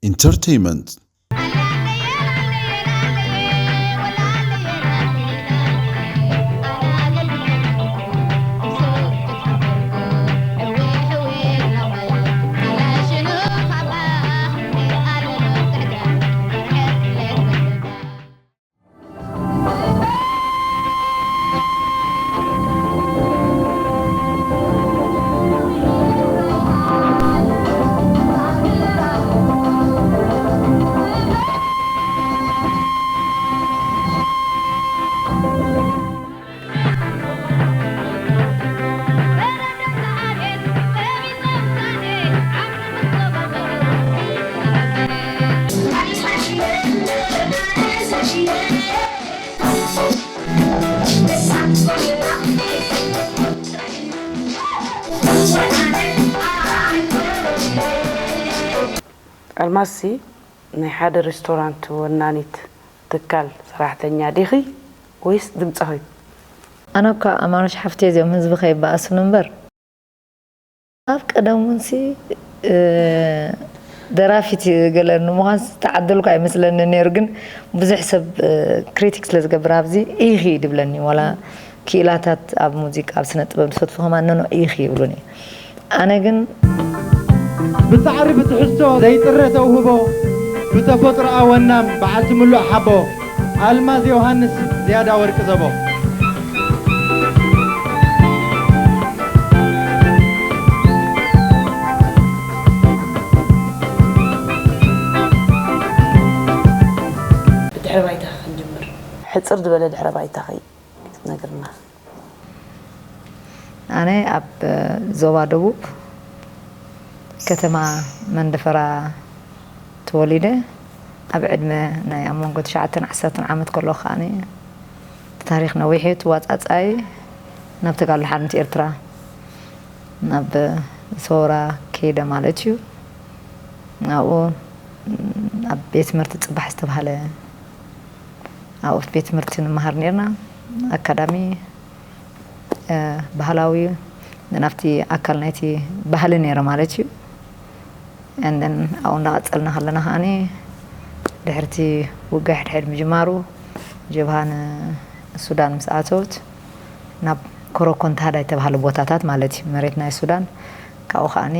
Entertainment. ኣልማዝሲ ናይ ሓደ ሬስቶራንት ወናኒት ትካል ሰራሕተኛ ዲኺ ወይስ ድምጻዊት? ኣነ እኳ ኣማኑሽ ሓፍተይ እዚኦም ህዝቢ ከይበኣሱኒ እምበር ኣብ ቀደም እውን ሲ ደራፊት ገለ ንምዃን ዝተዓደልኩ ኣይመስለኒ ነይሩ፣ ግን ብዙሕ ሰብ ክሪቲክ ስለ ዝገብር ኣብዚ ኢኺ ድብለኒ፣ ዋላ ክኢላታት ኣብ ሙዚቃ ኣብ ስነ ጥበብ ዝፈትፉ ከማን ነኖ ኢኺ ይብሉኒ። ኣነ ግን ብጻዕሪ ብትሕዝቶ ዘይጥረ ተውህቦ ብተፈጥሮኣ ወናም በዓልቲ ምሉእ ሓቦ ኣልማዝ ዮሃንስ ዝያዳ ወርቂ ዘቦ። ብድሕረ ባይታ ክንጅምር። ሕጽር ዝበለ ድሕረ ባይታ ኸይ ክትነግርና። ኣነ ኣብ ዞባ ደቡብ ከተማ መንደፈራ ተወሊደ ኣብ ዕድመ ናይ ኣብ መንጎ ትሽዓተን ዓሰርተን ዓመት ከለኹ ከኣ እቲ ታሪኽ ነዊሕ እዩ። እቲ ዋጻጻይ ናብ ተጋድሎ ሓርነት ኤርትራ ናብ ሰውራ ከይደ ማለት እዩ። ኣብኡ ኣብ ቤት ትምህርቲ ጽባሕ ዝተባህለ ኣብኡ ቤት ትምህርቲ ንመሃር ነርና። ኣካዳሚ ባህላዊ ናብቲ ኣካል ናይቲ ባህሊ ነይረ ማለት እዩ። And then ኣብኡ እንዳቐጸልና ከለና ከዓኒ ድሕርቲ ውግእ ሕድሕድ ምጅማሩ ጀብሃ ንሱዳን ምስ ኣተወት ናብ ኮሮኮን ታህዳይ ተባህለ ቦታታት ማለት እዩ መሬት ናይ ሱዳን ካብኡ ከዓኒ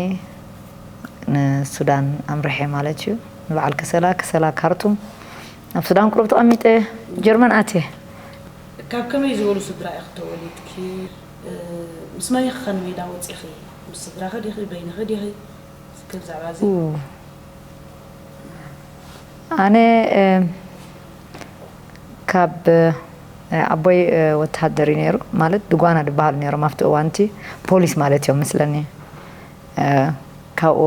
ንሱዳን ኣምርሐ ማለት እዩ። ንበዓል ከሰላ ከሰላ ካርቱም ኣብ ሱዳን ቁሩብ ተቐሚጠ ጀርመን ኣትየ። ካብ ከመይ ዝበሉ ስድራ ኢኺ ተወሊድኪ? ምስ መን ኢኺ ከ ንሜዳ ወጺኺ? ምስ ስድራኺ ዲኺ? በይንኺ ዲኺ? እስከ ብዛዕባ እዚ። ኣነ ካብ ኣቦይ ወተሃደር እዩ ነይሩ፣ ማለት ድጓና ድበሃሉ ነይሮም ኣብቲ እዋንቲ ፖሊስ ማለት እዮም ምስለኒ። ካብኡ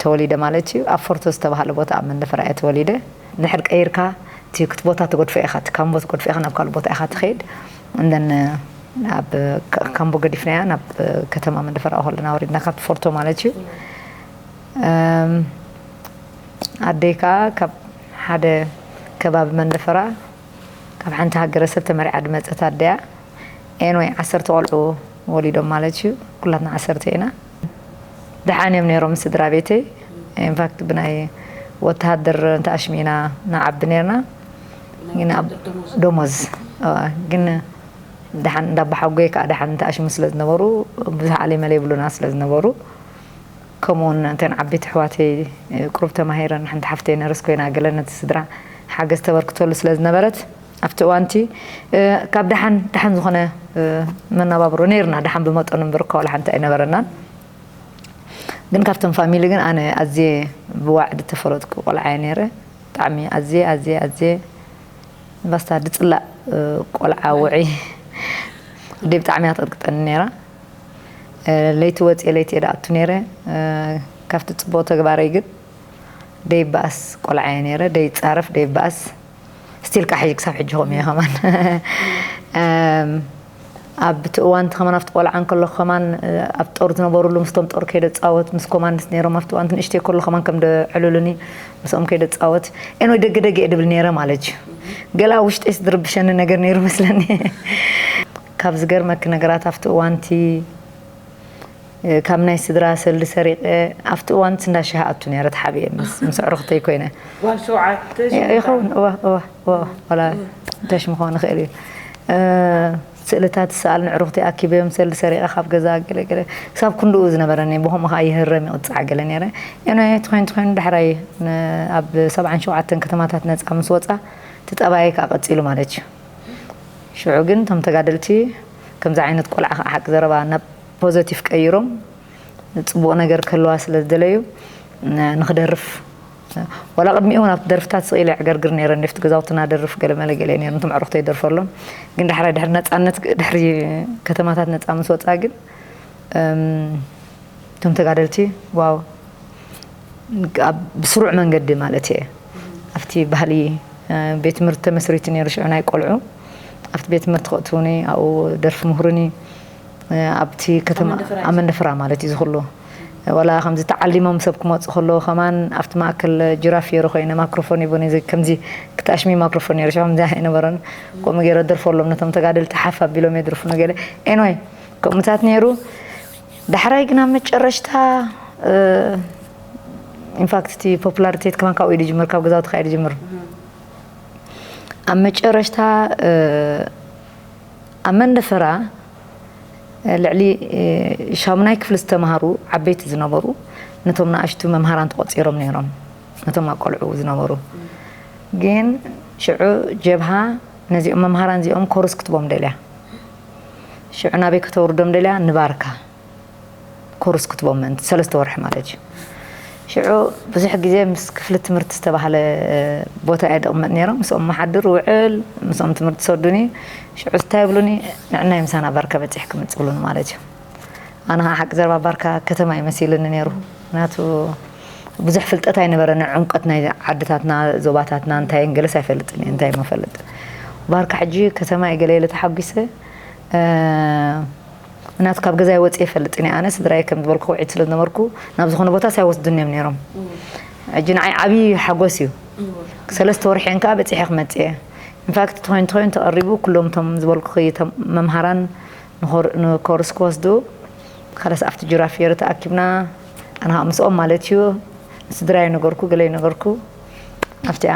ተወሊደ ማለት እዩ። ኣብ ፎርቶ ዝተባሃለ ቦታ ኣብ መንደፈራ እየ ተወሊደ። ድሕር ቀይርካ እቲ ክት ቦታ ትገድፎ ኢኻ፣ እቲ ካምቦ ትገድፎ ኢኻ፣ ናብ ካልእ ቦታ ኢኻ ትኸይድ። እንደን ኣብ ካምቦ ገዲፍናያ ናብ ከተማ መንደፈራ ከለና ወሪድና ካብቲ ፎርቶ ማለት እዩ። ኣደይ ከዓ ካብ ሓደ ከባቢ መንደፈራ ካብ ሓንቲ ሃገረሰብ ተመሪዓ ዝመፀት ኣደያ ኤንወይ ዓሰርተ ቆልዑ ወሊዶም ማለት እዩ። ኩላትና ዓሰርተ ኢና። ደሓን እዮም ነይሮም ስድራ ቤተይ። ኢንፋክት ብናይ ወተሃደር እንተኣሽሚና ንዓቢ ነርና። ግን ኣብ ደሞዝ ግን ደሓን እንዳባሓጎይ ከዓ ደሓን እንተኣሽሙ ስለ ዝነበሩ ብዙሕ ዓሌመለ ይብሉና ስለ ዝነበሩ ከምኡውን እንተን ዓበይቲ ኣሕዋተይ ቁሩብ ተማሂረን ሓንቲ ሓፍተይ ነርስ ኮይና ገለ ነቲ ስድራ ሓገዝ ተበርክተሉ ስለ ዝነበረት ኣብቲ እዋንቲ ካብ ደሓን ደሓን ዝኾነ መነባብሮ ነይርና። ደሓን ብመጠኑ እምበር እኳ ዋላ ሓንቲ ኣይነበረናን። ግን ካብቶም ፋሚሊ ግን ኣነ ኣዝየ ብዋዕዲ ተፈለጥኩ ቆልዓ እየ ነይረ። ብጣዕሚ ኣዝየ ኣዝየ ኣዝየ ባስታ ድጽላእ ቆልዓ ውዒ ኣደይ ብጣዕሚ እያ ትቕጥቅጠኒ ነይራ። ለይቲ ወፅየ ለይቲ እየ ድኣቱ ነይረ። ካብቲ ፅቡቕ ተግባረይ ግን ደይበኣስ ቆልዓ እየ ነይረ። ደይፃረፍ ደይበኣስ ስቲል ከዓ ሕጂ ክሳብ ሕጂ ከምኡ እየ ከማን። ኣብቲ እዋንቲ ከማን ኣብቲ ቆልዓ እንከለኹ ከማን ኣብ ጦር ዝነበሩሉ ምስቶም ጦር ከይደ ፃወት ምስ ኮማንድስ ነይሮም ኣብቲ እዋንቲ ንእሽተይ ከሎ ከማን ከም ደዕሉሉኒ ምስኦም ከይደ ፃወት ኤንወይ ደገ ደገ እየ ድብል ነይረ ማለት እዩ። ገላ ውሽጠይ ዝድርብሸኒ ነገር ነይሩ መስለኒ። ካብ ዝገርመኪ ነገራት ኣብቲ እዋንቲ ካብ ናይ ስድራ ሰልዲ ሰሪቐ ኣብቲ እዋን እንዳ ሻሂ ኣቱ ነይረ ተሓቢኤ ምስ ኣዕሩኽተይ ኮይነ። ጓል ሸውዓተ ይኸውን። እዋ እዋ እዋ ዋላ እንተሽ ምኾን ይኽእል እዩ። ስእልታት ዝሰኣል ንዕሩኽቲ ኣኪበዮም ሰልዲ ሰሪቐ ካብ ገዛ ገለገለ ክሳብ ክንድኡ ዝነበረኒ ብኸምኡ ከዓ ይህረም ይቕፃዕ ገለ ነይረ። ኤኖ ትኾይን ትኾይኑ ዳሕራይ ኣብ ሰብዓን ሸውዓተን ከተማታት ነፃ ምስ ወፃ እቲ ጠባይ ከዓ ቀፂሉ ማለት እዩ። ሽዑ ግን እቶም ተጋደልቲ ከምዚ ዓይነት ቆልዓ ከዓ ሓቂ ዘረባ ናብ ፖዘቲቭ ቀይሮም ፅቡቕ ነገር ከለዋ ስለ ዝደለዩ ንክደርፍ ዋላ ቅድሚኡ እውን ኣብቲ ደርፍታት ስቕ ኢለ ዕገርግር ነይረ። እንዴፍቲ ገዛውትና ደርፍ ገለመለ ገለ ነይሩ። እቶም ዕሩኽተይ ደርፈሎም ግን ዳሕራይ ድሕሪ ነፃነት ድሕሪ ከተማታት ነፃ ምስ ወፃ ግን እቶም ተጋደልቲ ዋው ብስሩዕ መንገዲ ማለት እየ ኣብቲ ባህሊ ቤት ትምህርቲ ተመስሪቱ ነይሩ። ሽዑ ናይ ቆልዑ ኣብቲ ቤት ትምህርቲ ከእትውኒ ኣብኡ ደርፊ ምሁርኒ ኣብቲ ከተማ ኣብ መንደፈራ ማለት እዩ ዝኽሉ ዋላ ከምዚ ተዓሊሞም ሰብ ክመፁ ከለዉ ከማን ኣብቲ ማእከል ጅራፍ ገይረ ኮይነ ማክሮፎን ይቦኒ ከምዚ ክታሽሚ ማክሮፎን ነይሩ ከምዚ ኣይነበረን። ከምኡ ገይረ ደርፈሎም ነቶም ተጋደልቲ ሓፍ ኣቢሎም የድርፉ ገለ ኤንወይ ከምኡታት ነይሩ። ዳሕራይ ግን ኣብ መጨረሽታ ኢንፋክት እቲ ፖፑላሪቴት ከማን ካብኡ ኢሉ ጅምር ካብ ገዛውቲ ካኢሉ ጅምር ኣብ መጨረሽታ ኣብ መንደፈራ ልዕሊ ሻሙናይ ክፍሊ ዝተምሃሩ ዓበይቲ ዝነበሩ ነቶም ንኣሽቱ መምሃራን ተቆፂሮም ነይሮም። ነቶም ኣቆልዑ ዝነበሩ ግን ሽዑ ጀብሃ ነዚኦም መምሃራን እዚኦም ኮርስ ክትቦም ደልያ ሽዑ ናበይ ከተውርዶም ደልያ ንባርካ ኮርስ ክትቦም ምእንቲ ሰለስተ ወርሒ ማለት እዩ። ሽዑ ብዙሕ ግዜ ምስ ክፍሊ ትምህርቲ ዝተባህለ ቦታ እየ ደቕመጥ ነይሮም። ምስኦም መሓድር ውዕል ምስኦም ትምህርቲ ሰዱኒ ሽዑ እንታይ ይብሉኒ ንዕናይ ምሳና ባርካ በፂሕ ክምፅ ብሉኒ ማለት እዩ። ኣነ ከዓ ሓቂ ዘረባ ባርካ ከተማ ይመሲልኒ ነይሩ። ምክንያቱ ብዙሕ ፍልጠት ኣይነበረኒ ዕምቀት ናይ ዓድታትና ዞባታትና እንታይ ገለስ ኣይፈልጥን እየ እንታይ መፈልጥ ባርካ ሕጂ ከተማ እየ ገለ ኢለ ተሓጒሰ ምክንያቱ ካብ ገዛይ ወፂ ይፈልጥን እየ ኣነ ስድራይ ከም ዝበልኩ ውዒት ስለ ዝነበርኩ ናብ ዝኾነ ቦታ ሳይወስዱን እዮም ነይሮም ሕጂ ንዓይ ዓብዪ ሓጎስ እዩ ሰለስተ ወርሒን ከዓ በፂሐ ክመፅእ እየ ኢንፋክት ትኾይን ትኾይን ተቐሪቡ ኩሎም እቶም ዝበልኩ መምሃራን ንኮርስ ክወስዱ ካለስ ኣብቲ ጅራፍ ገይሩ ተኣኪብና ኣነ ምስኦም ማለት እዩ ንስድራይ ነገርኩ ገለይ ነገርኩ ኣብቲኣ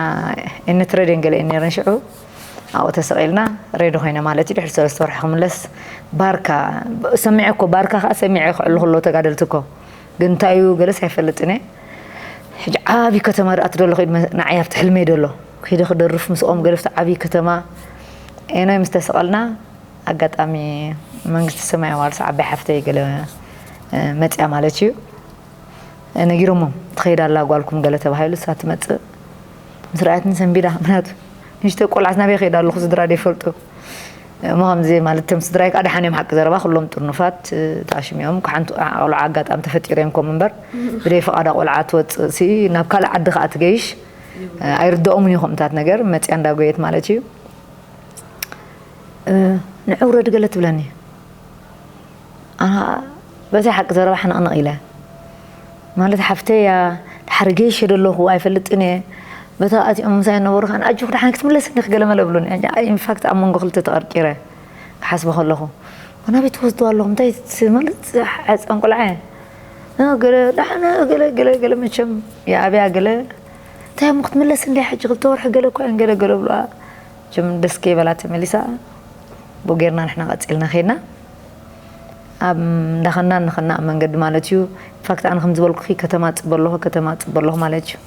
እነት ረድዮን ገለ እየን ነይረን ሽዑ ኣብኡ ተሰቒልና ሬዲ ኮይነ ማለት እዩ ድሕሪ ሰለስተ ወርሒ ክምለስ ባርካ ሰሚዐ እኮ ባርካ ከዓ ሰሚዐ ክዕሉ ከሎ ተጋደልቲ እኮ ግን እንታይ እዩ ገለስ ኣይፈልጥን እየ ሕጂ ዓብዪ ከተማ ደኣ ትደሎ ከይድ ንዓይ ኣብቲ ሕልመይ ደሎ ከይደ ክደርፍ ምስኦም ገለፍቲ ዓብዪ ከተማ ኤኖይ ምስ ተሰቐልና ኣጋጣሚ መንግስቲ ሰማይ ዋርሳ ዓባይ ሓፍተይ ገለ መፅያ ማለት እዩ ነጊሮሞም ትኸይድ ኣላ ጓልኩም ገለ ተባሂሉ እሳ ትመፅእ ምስ ረኣየትኒ ሰንቢዳ ምክንያቱ ንሽተ ቆልዓት ናበይ ከይድ ኣለኹ ስድራ ደይፈልጡ እሞ ከምዚ ማለት እቶም ስድራይ ከዓ ደሓን እዮም ሓቂ ዘረባ ኩሎም ጥርኑፋት ታሽም እዮም ሓንቲ ቆልዓ ኣጋጣሚ ተፈጢሩ እዮም ከም እምበር ብደይ ፈቓዳ ቆልዓ ትወፅእ ሲ ናብ ካልእ ዓዲ ከዓ ትገይሽ ኣይርድኦምን እዩ ከምታት ነገር መፅያ እንዳጎየት ማለት እዩ ንዕውረድ ገለ ትብለኒ በዚ ሓቂ ዘረባ ሕንቕንቕ ኢለ ማለት ሓፍተይ እያ ድሓር ገይሸ ደለኹ ኣይፈልጥን እየ በታ ኣቲኦም ምሳይ ነበሩ ከን ኣጆኹ ድሓን ክትምለስ እንዲኽ ገለ መለ ብሉኒ ኢንፋክት ኣብ መንጎ ክልተ ተቐርቂረ ክሓስበ ከለኹ ናበይ ትወስዱ ኣለኹም እንታይ ማለት ሕፃን ቆልዓ እየ ገለ ዳሕና ገለ ገለ ገለ መቸም የኣብያ ገለ እንታይ እሞ ክትምለስ እንዲያ ሕጂ ክልተ ወርሒ ገለ እኮ እየን ገለ ገለ ብሉኣ ጀም ደስ ከይበላ ተመሊሳ ብኡ ጌርና ንሕና ቀፂልና ከይድና ኣብ እንዳኸና ንኸና ኣብ መንገዲ ማለት እዩ ኢንፋክት ኣነ ከም ዝበልኩኺ ከተማ ፅበ ኣለኹ ከተማ ፅበ ኣለኹ ማለት እዩ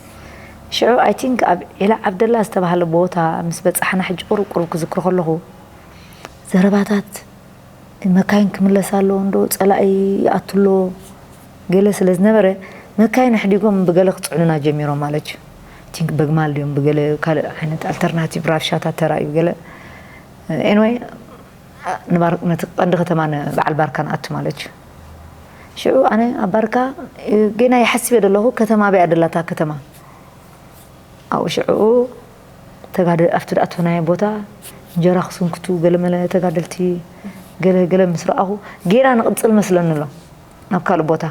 ሽዑ ኣይ ቲንክ ኣብ ዒላ ዓብደላ ዝተባሃለ ቦታ ምስ በፃሕና ሕጂ ቁሩብ ቁሩብ ክዝክሮ ከለኹ ዘረባታት መካይን ክምለስ ኣለዎ እንዶ ፀላኢ ይኣቱ ኣሎ ገለ ስለ ዝነበረ መካይን ኣሕዲጎም ብገለ ክፅዕኑና ጀሚሮም ማለት እዩ ቲንክ በግማል ድዮም ብገለ ካልእ ዓይነት ኣልተርናቲቭ ራብሻታት ተራእዩ ገለ ኤንወይ ነቲ ቀንዲ ከተማ ንበዓል ባርካ ንኣቱ ማለት እዩ ሽዑ ኣነ ኣብ ባርካ ጌና ይሓስብ እየ ዘለኹ ከተማ በያ ደላታ ከተማ ኣብኡ ሽዕኡ ተጋደ ኣብቲ ደኣተናዮ ቦታ እንጀራ ክስንክቱ ገለመለ ተጋደልቲ ገለ ገለ ምስ ረኣኹ ጌና ንቕፅል መስለኒ ኣሎ ናብ ካልእ ቦታ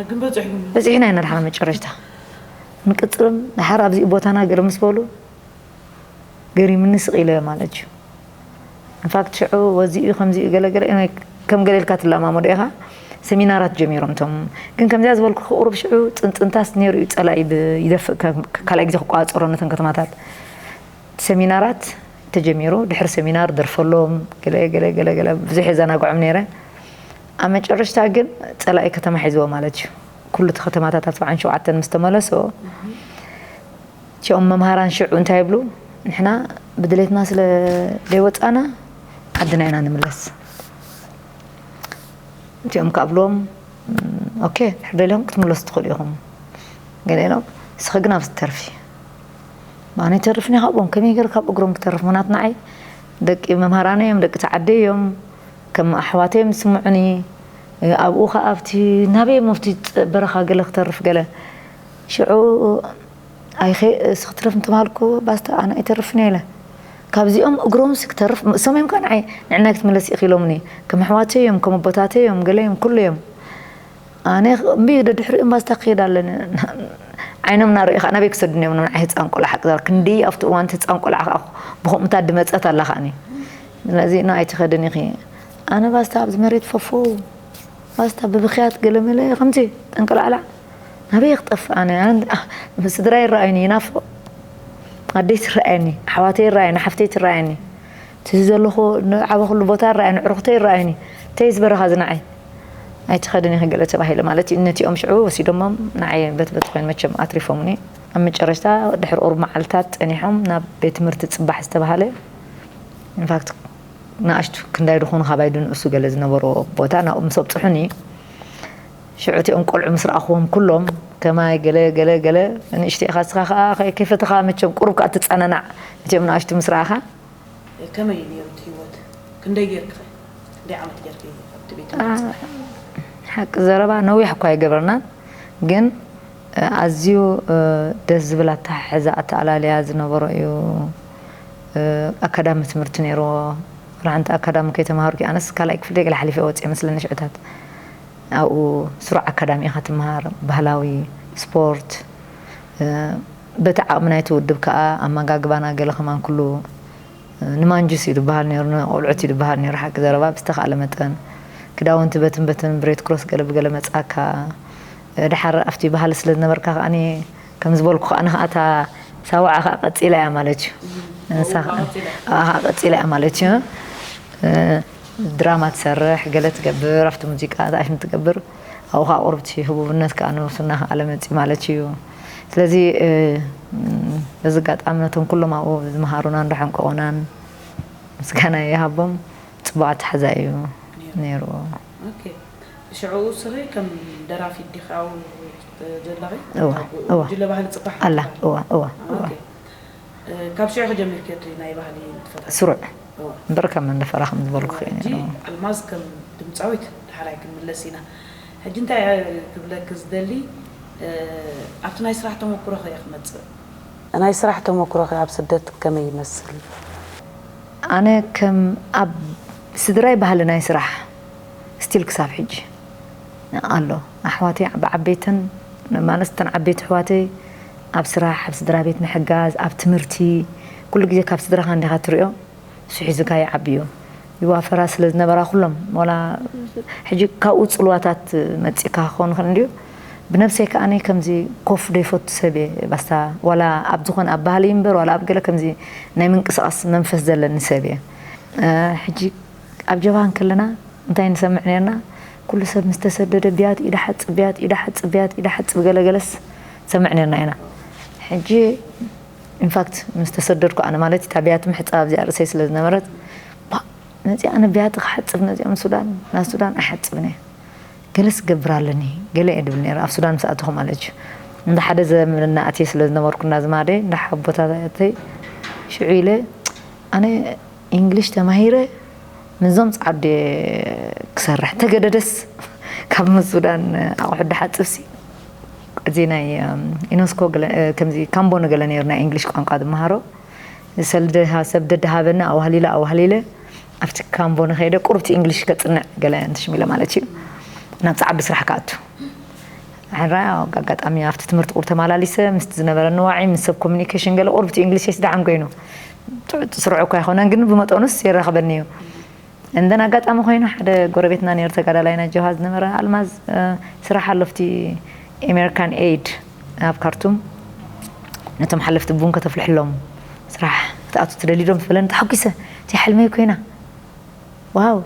ግን በፅሕኩም በፂሕና ኢና ድሓር መጨረሽታ ንቅፅልም ድሓር ኣብዚኡ ቦታና ገለ ምስ በሉ ገሪምኒ ስቕ ኢለ ማለት እዩ ኢንፋክት ሽዑ ወዚኡ ከምዚኡ ገለገለ ከም ገለ ኢልካ ትለማመዶ ኢኻ ሰሚናራት ጀሚሮም እቶም። ግን ከምዚኣ ዝበልኩ ቁሩብ ሽዑ ጽንጽንታስ ነይሩ እዩ፣ ጸላኢ ብ-፣ ይደፍእ፣ ከ-፣ ካልኣይ ግዜ ክቋጸሮ ነተን ከተማታት። ሰሚናራት ተጀሚሩ፣ ድሕሪ ሰሚናር ደርፈሎም፣ ገለ፣ ገለ፣ ገለ፣ ገለ፣ ብዙሕ የዘናግዖም ነይረ። ኣብ መጨረሽታ ግን ጸላኢ ከተማ ሒዝዎ ማለት እዩ። ኩሉ እቲ ከተማታት ኣርባዓን ሸውዓተን ምስ ተመለሶ፣ እቲኦም መምሃራን ሽዑ እንታይ ይብሉ? "ንሕና ብድሌትና ስለ ዘይወጻና ዓድና ኢና ንምለስ።" እቲኦም ከኣ ብሎም፣ "እም፣ ኦኬ፣ ድሕር ደሊኹም ክትምለሱ ትኽእሉ ኢኹም። ገለ ኢሎም፣ ንስኺ ግን ኣብዚ ትተርፊ።" ኣነ ይተርፍኒ ካብኦም፣ ከመይ ገይረ ካብ እግሮም ክተርፍ? ምኽንያቱ ንዓይ ደቂ መምሃራነ እዮም፣ ደቂ እቲ ዓዲ እዮም፣ ከም ኣሕዋተይ እዮም ዝስምዑኒ። ኣብኡ ኸኣ ኣብቲ ናበይ እሞ ኣብቲ ጸ-፣ በረኻ ገለ ክተርፍ ገለ። ሽዑ ኣይኸ-፣ እስ ክትረፍ እንተባልኩ፣ "ባስታ፣ ኣነ ኣይተርፍን እየ" ኢለ። ካብዚኦም እግሮምሲ ክተርፍ፣ እሶም እዮም ከኣ ንዓይ፣ "ንዕናይ ክትምለስ ኢኺ" ኢሎምኒ። ከም ኣሕዋተይ እዮም፣ ከም ኣቦታተይ እዮም፣ ገለ እዮም፣ ኩሉ እዮም። ኣነ እምቢ፣ ደድሕሪኦም ባስታ ክኸይድ ኣለኒ። ዓይኖም እናረኣዩ ኸኣ ናበይ ክሰዱኒ እዮም፣ ንዓይ ህጻን ቆልዓ ሓቂ ዛር-፣ ክንደይ ኣብቲ እዋን እቲ ህጻን ቆልዓ ኸኣ ብኸምኡታት ድመጸት ኣላ ኸኣኒ። ስለዚ፣ "ና ኣይትኸድን ኢኺ።" ኣነ ባስታ ኣብዚ መሬት ፈፈው፣ ባስታ ብብኽያት ገለ መለ ከምዚ ጠንቀላዕላዕ። ናበይ ክጠፍእ ኣነ? ኣን-፣ ስድራይ ይረኣዩኒ፣ ይናፍቕ። ኣደይ ትረኣየኒ፣ ኣሕዋተይ ይረኣየኒ፣ ሓፍተይ ትረኣየኒ። እቲ ዘለኹ ንዓበኹሉ ቦታ ይረኣየኒ፣ ኣዕሩኽተይ ይረኣዩኒ። እንተይ ዝበረኻ ዝነዓይ? ኣይትኸድን ኢኺ ገለ ተባሂለ ማለት እዩ። ነቲኦም ሽዑ ወሲዶሞም ንዓይ በትበት ኮይኑ መቸም ኣትሪፎምኒ። ኣብ መጨረሽታ ድሕሪ ቁሩብ መዓልታት ጸኒሖም ናብ ቤት ትምህርቲ ጽባሕ ዝተባህለ፣ ኢንፋክት ንኣሽቱ ክንዳይ ድኾኑ ካባይ ድንእሱ ገለ ዝነበርዎ ቦታ ናብኡ ምስ ኣብጽሑኒ፣ ሽዑ እቲኦም ቆልዑ ምስ ረኣኽዎም ኩሎም ከማይ ገለ ገለ ገለ፣ ንእሽተይ ኢኻ ንስኻ ኸኣ ከይ-፣ ከይፈተኻ መቸም ቁሩብ ከኣ ትጸናናዕ። እቲኦም ንኣሽቱ ምስ ረኣኻ። ከመይ እዩ ነይሩ እቲ ህይወት? ክንደይ ጌርክኸ? ክንደይ ዓመት ጌርኪ ኣብቲ ቤት ትምህርቲ? ሓቂ ዘረባ ነዊሕ እኳ ኣይገበርናን፣ ግን ኣዝዩ ደስ ዝብል ኣተሓሕዛ ኣተኣላልያ ዝነበሮ እዩ። ኣካዳሚ ትምህርቲ ነይርዎ። ወላ ሓንቲ ኣካዳሚ ከይተማሃርኩ፣ ኣነስ ካልኣይ ክፍሊ ገለ ሓሊፈ ወፅየ መስለኒ ሽዑታት። ኣብኡ ስሩዕ ኣካዳሚ ኢኻ ትመሃር፣ ባህላዊ፣ ስፖርት፣ በቲ ዓቕሚ ናይቲ ውድብ ከኣ ኣመጋግባና ገለ ከማን ኩሉ ንማንጁስ እዩ ዝበሃል ነይሩ፣ ንቆልዑት እዩ ዝበሃል ነይሩ። ሓቂ ዘረባ ብዝተኻእለ መጠን ክዳውንቲ በትን በትን ብሬድ ክሮስ ገለ ብገለ መጻካ። ድሓር ኣብቲ ባህሊ ስለ ዝነበርካ ከኣ ከም ዝበልኩ ከኣ ንኸኣ እታ ሳውዓ ከኣ ቀጺላ እያ ማለት እዩ። ንሳ ከኣ ቀጺላ እያ ማለት እዩ። ድራማ ትሰርሕ፣ ገለ ትገብር፣ ኣብቲ ሙዚቃ ኣሽም ትገብር። ኣብኡ ከኣ ቁርብቲ ህቡብነት ከኣ ንሱና ከኣ ለመጺ ማለት እዩ። ስለዚ በዚ ኣጋጣሚ ነቶም ኩሎም ኣብኡ ዝመሃሩናን ዝሓንቀቑናን ምስጋና ይሃቦም። ጽቡቕ ኣተሓዛ እዩ ነይርዎ። ኦኬ። ሽዑ እስኺ ከም ደራፊት ዲኺ ኣብኡ ዘለኺ? እዋ፣ እዋ። ጉጅለ ባህሊ ጽባሕ ኣላ፣ ትበሃል? እዋ፣ እዋ፣ እዋ። ኦኬ። ካብ ሽዑ ጀሚርኪ እቲ ናይ ባህሊ ትፈታተኒ? ስሩዕ። እዋ። እምበር ከም መንደፈራ ከም ዝበልኩ እዋ፣ እዩ ሕጂ ነይሩ። ኣልማዝ ከም ድምጻዊት ድሓራይ ክንምለስ ኢና። ሕጂ እንታይ ክብለኪ ዝደሊ፣ ኣብቲ ናይ ስራሕ ተመኩሮኸ እየ ክመጽእ። ናይ ስራሕ ተመኩሮኸ ኣብ ስደት ከመይ ይመስል? ኣነ ከም ኣብ ስድራይ ባህሊ ናይ ስራሕ ስቲል ክሳብ ሕጂ ኣሎ። ኣሕዋተይ ብዓበይተን፣ ማለት እተን ዓበይቲ ኣሕዋተይ ኣብ ስራሕ፣ ኣብ ስድራ ቤት ምሕጋዝ፣ ኣብ ትምህርቲ፣ ኩሉ ግዜ ካብ ስድራኻ እንዲኻ ትሪኦ። እሱ ሒዙካ ይዓቢ እዩ። ይዋፈራ ስለ ዝነበራ ኩሎም፣ ዋላ ሕጂ ካብኡ ጽልዋታት መጺእካ ክኸውን ይኽእል እንድዩ። ብነብሰይ ከኣ ከምዚ ኮፍ ዘይፈቱ ሰብ እየ። ባስታ ዋላ ኣብ ዝኾነ ኣብ ባህሊ እምበር ዋላ ኣብ ገለ ከምዚ ናይ ምንቅስቓስ መንፈስ ዘለኒ ሰብ እየ። እ፣ ሕጂ ኣብ ጀብሃ እንከለና እንታይ ንሰምዕ ነርና? ኩሉ ሰብ ምስ ተሰደደ ብያት ኢዳ ሓጽብ፣ ብያት ኢዳ ሓጽብ፣ ብያት ኢዳ ሓጽብ ገለ ገለስ ንሰምዕ ነርና ኢና። ሕጂ ኢንፋክት ምስ ተሰደድኩ ኣነ ማለት እታ ብያት ምሕጻብ ኣብዚኣ ርእሰይ ስለ ዝነበረት፣ ባ፣ ነዚኣ ኣነ ብያት ክሓጽብ ነዚኦም ሱዳን፣ ናብ ሱዳን ኣይሓጽብን እየ። ገለስ ክገብር ኣለኒ፣ ገለ እየ ድብል ነይረ፣ ኣብ ሱዳን ምስ ኣተኹ ማለት እዩ። እንዳ ሓደ ዘመድና ኣትየ ስለ ዝነበርኩ እንዳ ዝማደይ፣ እንዳ ሓቦታተይ፣ ሽዑ ኢለ፣ ኣነ ኢንግሊሽ ተማሂረ፣ ምስዞም ጻዓዱ እየ ክሰርሕ። ተገደደስ፣ ካብ ምስ ሱዳን ኣቑሑ ድሓጽብሲ፣ እዚ ናይ፣ እም፣ ዩኔስኮ ገለ፣ እ፣ ከምዚ ካምቦ ንገለ ነይሩ ናይ ኢንግሊሽ ቋንቋ ዝመሃሮ። ሰልደ-፣ ሰብ ደድሃበኒ፣ ኣዋህሊለ፣ ኣዋህሊለ፣ ኣብቲ ካምቦ ንኸይደ፣ ቁሩብቲ ኢንግሊሽ ከጽንዕ ገለ እንትሽሚለ ማለት እዩ። ናብ ጻዓዱ ስራሕ ክኣቱ። ሕራ፣ ኣጋጣሚ ኣብቲ ትምህርቲ ቁሩብ ተመላሊሰ፣ ምስቲ ዝነበረኒ ዋዒ፣ ምስ ሰብ ኮሚኒኬሽን ገለ ቁሩብቲ ኢንግሊሽስ ደሓን ኮይኑ። ጥዑ-፣ ስሩዕ እኳ ኣይኮነን፣ ግን ብመጠኑስ የራኽበኒ እዩ። እንደን ኣጋጣሚ ኮይኑ ሓደ ጎረቤትና ነይሩ፣ ተጋዳላይ ናጀብሃ ዝነበረ፣ ኣልማዝ ስራሕ ኣሎ ኣብቲ ኤሜሪካን ኤይድ ኣብ ካርቱም፣ ነቶም ሓለፍቲ ቡን ከተፍልሕሎም ስራሕ ክትኣቱ ትደሊ ዶ ምስ በለኒ ተሓጒሰ። እቲ ሕልመይ ኮይና። ዋው።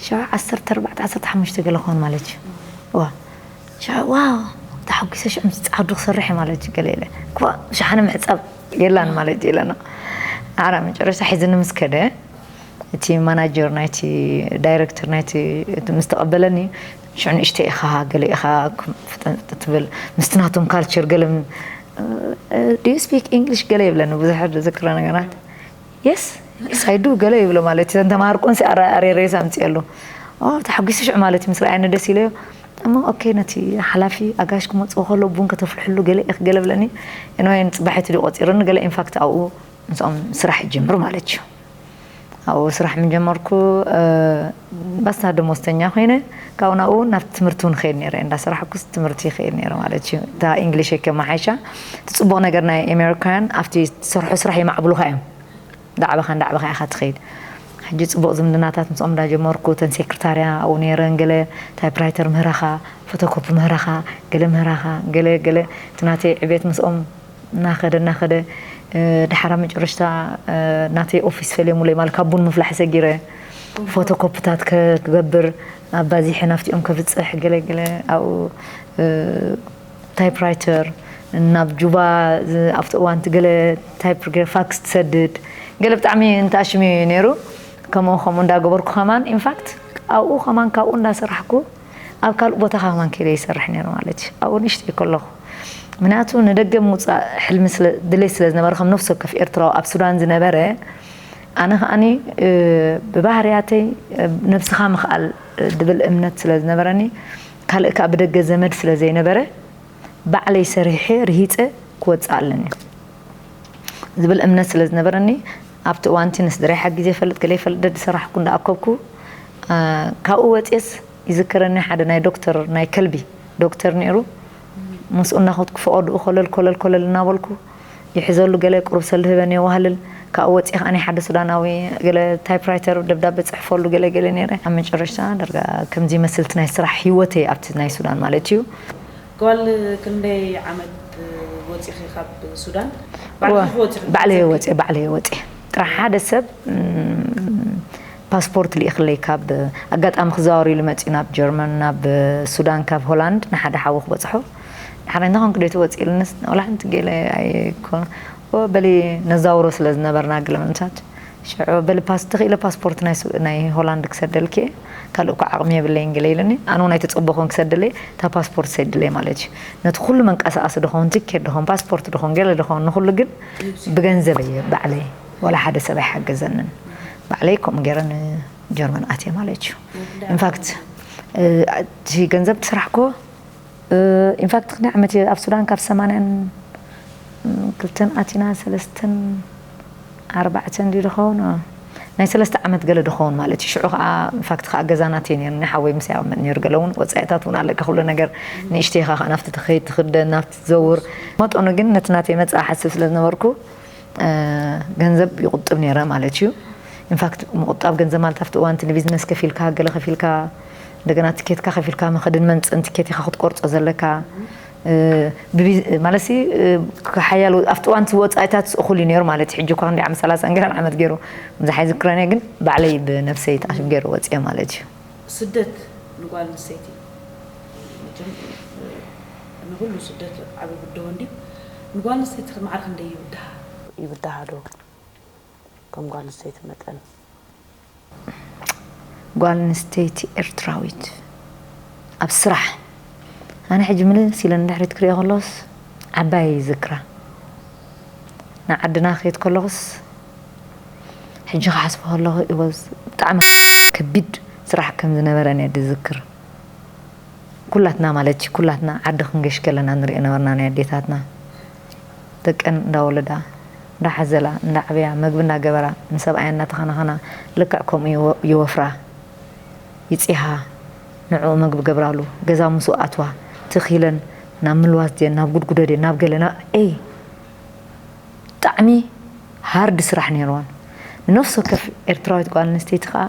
ሸዓ ዓሰርተ ኣርባዕተ ዓሰርተ ሓሙሽተ ገለ ክኾን ማለት እዩ። ዋ፣ ሸዓ፣ ዋው፣ ተሓጒሰ ሽዑ ምስ ጻዕዱ ክሰርሕ እየ ማለት እዩ ገለ ኢለ። እኳ ሸሓነ ምሕጻብ የላን ማለት እዩ ኢለና። ኣራ መጨረሻ ሒዝኒ ምስ ከደ፣ እቲ ማናጀር ናይቲ፣ ዳይረክተር ናይቲ ምስ ተቐበለኒ፣ ሽዑ ንእሽተይ ኢኻ፣ ገለ ኢኻ፣ ፍጥን ትብል፣ ምስቲ ናቶም ካልቸር ገለ ም-፣ "Do you speak English?" ገለ ይብለኒ፣ ብዙሕ ዝዝክሮ ነገራት። "Yes, yes, I do" ገለ ይብሎ ማለት እዩ። እተን ተማሃር ቆንሲ ኣራ-፣ ኣሬሬስ ኣምፅኤሉ። ኦ፣ ተሓጒሱ ሽዑ ማለት እዩ፣ ምስ ረኣየኒ ደስ ኢለዮ። እሞ ኦኬ፣ ነቲ ሓላፊ ኣጋይሽ ክመፅኡ ከለዉ ቡን ከተፍልሕሉ ገለ ኢኽ ገለ ብለኒ። ኤንወይ፣ ንፅባሒቱ ድዩ ቆፂሩኒ፣ ገለ ኢንፋክት ኣብኡ ምስኦም ስራሕ ይጅምር ማለት እዩ። ኣብኡ ስራሕ ምስ ጀመርኩ፣ እ፣ ባስታ ደሞዝተኛ ኮይነ፣ ካብኡ ናብኡ ናብ ትምህርቲ እውን ኸይድ ነይረ። እንዳሰራሕኩስ ትምህርቲ ይኸይድ ነይረ ማለት እዩ። እታ እንግሊሸይ ከመሓይሻ፣ እቲ ፅቡቕ ነገር ናይ ኣሜሪካውያን ኣብቲ ትሰርሖ ስራሕ የማዕብሉኻ እዮም። እንዳዕበኻ እንዳዕበኻ ኢኻ ትኸይድ። ሕጂ ፅቡቕ ዝምድናታት ምስኦም እንዳጀመርኩ፣ እተን ሴክሬታርያ ኣብኡ ነይረን፣ ገለ ታይፕራይተር ምህራኻ፣ ፎቶኮፒ ምህራኻ፣ ገለ ምህራኻ፣ ገለ፣ ገለ፣ እቲ ናተይ ዕቤት ምስኦም እናኸደ፣ እናኸደ፣ እ፣ ድሓር ኣብ መጨረሽታ፣ እ፣ ናተይ ኦፊስ ፈልየሙለይ፣ ማለት ካብ ቡን ምፍላሕ ሰጊረ፣ ፎቶኮፒታት ከ-፣ ክገብር፣ ኣባዚሐ ናብቲኦም ከብፅሕ፣ ገለ፣ ገለ ኣብኡ፣ እ፣ ታይፕራይተር፣ ናብ ጁባ ዝ-፣ ኣብቲ እዋን እቲ ገለ ታይፕ ገለ ፋክስ ትሰድድ፣ ገለ ብጣዕሚ እንተኣሽሚ ነይሩ። ከምኡ ከምኡ እንዳገበርኩ ከማን፣ ኢንፋክት ኣብኡ ከማን ካብኡ እንዳሰራሕኩ ኣብ ካልእ ቦታ ከማን ከይደ ይሰርሕ ነይረ ማለት እዩ። ኣብኡ ንእሽተይ ከለኹ። ምክንያቱ ንደገ ምውፃእ ሕልሚ ስለ፣ ድሌት ስለ ዝነበረ፣ ከም ነፍሲ ወከፍ ኤርትራዊ ኣብ ሱዳን ዝነበረ፣ ኣነ ከኣኒ፣ እ፣ ብባህርያተይ፣ እ፣ ነብስኻ ምኽኣል፣ እ፣ ድብል እምነት ስለ ዝነበረኒ፣ ካልእ ከኣ ብደገ ዘመድ ስለ ዘይነበረ፣ ባዕለይ ሰሪሐ ርሂጸ ክወጽእ ኣለኒ ዝብል እምነት ስለ ዝነበረኒ፣ ኣብቲ እዋንቲ ንስድራይ ሓጊዘ ይፈልጥ፣ ገለ ይፈልጥ፣ ደዲ ሰራሕኩ እንዳኣከብኩ፣ እ፣ ካብኡ ወጽየስ ይዝከረኒ ሓደ ናይ ዶክተር፣ ናይ ከልቢ ዶክተር ነይሩ። ምስኡ እናኸድኩ ፈቐድኡ ኮለል፣ ኮለል፣ ኮለል እናበልኩ ይሕዘሉ፣ ገለ ቁሩብ ሰልዲ ህበኒ የዋህልል። ካብኡ ወጺአ ከኣ ናይ ሓደ ሱዳናዊ ገለ ታይፕራይተር ደብዳበ ጽሕፈሉ ገለ፣ ገለ ነይረ። ኣብ መጨረሽታ ዳርጋ ከምዚ ይመስል እቲ ናይ ስራሕ ህይወተይ ኣብቲ ናይ ሱዳን ማለት እዩ። ጓል ክንደይ ዓመት ወጺኺ ካብ ሱዳን? ባዕልኺ ወ-፣ ወጺኺ? ባዕለይ ወጺኤ፣ ባዕለይ ወጺኤ። ጥራሕ ሓደ ሰብ፣ እም፣ ፓስፖርት ልኢኽለይ ካብ ኣጋጣሚ ክዘዋወር ኢሉ መጺኡ ናብ ጀርመን፣ ናብ ሱዳን ካብ ሆላንድ ንሓደ ሓዊ ክበጽሖ። ድሓር እንታይ ኮንክ ዶ ትወጺ ኢሉንስ፣ ወላ ሓንቲ ገለ ኣይኮነ። ኦ፣ በሊ ነዛውሮ ስለ ዝነበርና ገለ ምንታት። ሽዑ በሊ ፓስ-፣ ተኽኢለ ፓስፖርት ናይ ሱ-፣ ናይ ሆላንድ ክሰደልኪ እየ። ካልእ እኮ ዓቕሚ የብለይን ገለ ኢሉኒ። ኣነ እውን ኣይተጸበኹን ክሰደለይ፣ እታ ፓስፖርት ሰድለይ ማለት እዩ። ነቲ ኩሉ መንቀሳቐሲ ድኸውን፣ ትኬት ድኸውን፣ ፓስፖርት ድኸውን፣ ገለ ድኸውን፣ ንኹሉ ግን ብገንዘበይ እየ ባዕለይ። ወላ ሓደ ሰብ ኣይሓገዘንን። ባዕለይ ከምኡ ገይረ ንጀርመን ኣትየ ማለት እዩ። ኢንፋክት፣ እ፣ እቲ ገንዘብ ትስራሕኮ፣ እ፣ ኢንፋክት ክንደይ ዓመት እየ ኣብ ሱዳን ካብ ሰማንያን ክልተን ኣቲና ሰለስተን ኣርባዕተን ድዩ ድኸውን? እ፣ ናይ ሰለስተ ዓመት ገለ ድኸውን ማለት እዩ። ሽዑ ከዓ ኢንፋክት ከዓ ገዛ ናተይ ነይሩ፣ ናይ ሓወይ ምስ ይቕመጥ ነይሩ። ገለ እውን ወፃኢታት እውን ኣለካ፣ ኩሉ ነገር ንእሽተይ ኢኻ ከዓ ናብቲ ትኸይድ ትኽደን፣ ናብቲ ትዘውር። መጠኑ ግን ነቲ ናተይ መፃ ሓስብ ስለ ዝነበርኩ፣ እ፣ ገንዘብ ይቑጥብ ነይረ ማለት እዩ። ኢንፋክት ምቑጣብ ገንዘብ ማለት ኣብቲ እዋን እቲ ንቢዝነስ ከፊልካ፣ ገለ ከፊልካ፣ እንደገና ትኬትካ ከፊልካ፣ መኸድን መምፅእን ትኬት ኢኻ ክትቆርጾ ዘለካ። እ፣ ብቢዝ-፣ ማለት ሲ፣ እ፣ ሓያሎ ኣብቲ እዋን እቲ ወጻኢታት እኹል እዩ ነይሩ ማለት እዩ። ሕጂ እኳ ክንደይ ዓመት፣ ሰላሳን ገለን ዓመት ገይሩ፣ ብዙሕ ኣይዝክረን እየ፣ ግን ባዕለይ ብነብሰይ ተኣሽም ገይሩ ወጽየ ማለት እዩ። ስደት ንጓል ኣንስተይቲ መቸም፣ እ፣ ንኹሉ ስደት ዓቢ ብድሆ እንድዩ። ንጓል ኣንስተይቲ ማዕረ ክንደይ ይብድሃ? ይብድሃ ዶ? ከም ጓል ኣንስተይቲ መጠን? ጓል ኣንስተይቲ ኤርትራዊት ኣብ ስራሕ፣ ኣነ ሕጂ ምልስ ኢለ ንድሕሪት ክሪኦ ከለኹስ ዓባይ ይዝክራ። ንዓድና ክኸይድ ከለኹስ፣ ሕጂ ክሓስቦ ከለኹ፣ it was ብጣዕሚ ከቢድ ስራሕ ከም ዝነበረን እየ ዝዝክር። ኩላትና ማለት እዩ፣ ኩላትና ዓዲ ክንገሽ ከለና ንሪኦ ነበርና፣ ናይ ኣዴታትና ደቀን እንዳወለዳ፣ እንዳሓዘላ፣ እንዳዓበያ፣ መግቢ እንዳገበራ፣ ንሰብኣያ እንዳተኸናኸና፣ ልክዕ ከምኡ ይወ-፣ ይወፍራ፣ ይፅሃ፣ ንዕኡ መግቢ ገብራሉ፣ ገዛ ምስኡ ኣትዋ፣ ትኽ ኢለን ናብ ምልዋስ ድየን፣ ናብ ጉድጉዶ ድየን፣ ናብ ገለ፣ ናብ፣ ኤይ፣ ብጣዕሚ ሃርድ ስራሕ ነይርወን። ንነፍሲ ወከፍ ኤርትራዊት ጓል ኣንስተይቲ ከዓ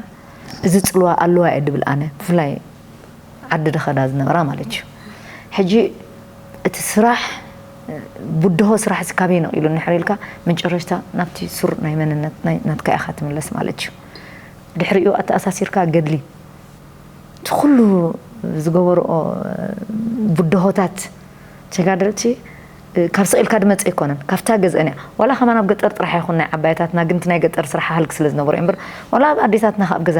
እዚ ፅልዋ ኣለዋ እየ ድብል ኣነ፣ ብፍላይ ዓዲ ደኸዳ ዝነበራ ማለት እዩ። ሕጂ እቲ ስራሕ፣ ብድሆ ስራሕ እዚ ካበይ ነቒሉ እንድሕር ኢልካ፣ መጨረሽታ ናብቲ ሱር ናይ መንነት ናይ ናትካ ኢኻ ትምለስ ማለት እዩ። ድሕሪኡ ኣተኣሳሲርካ ገድሊ፣ እቲ ኩሉ ዝገበርኦ ብድሆታት ተጋደልቲ ካብ ስቕ ኢልካ ድመጽእ ኣይኮነን፣ ካብታ ገዝአን እያ። ዋላ ከማን ኣብ ገጠር ጥራሕ ይኹን ናይ ዓባይታትና፣ ግን እቲ ናይ ገጠር ስራሕ ሃልክ ስለ ዝነበሮ እዩ እምበር፣ ዋላ ኣብ ኣዴታትና ኣብ ገዛ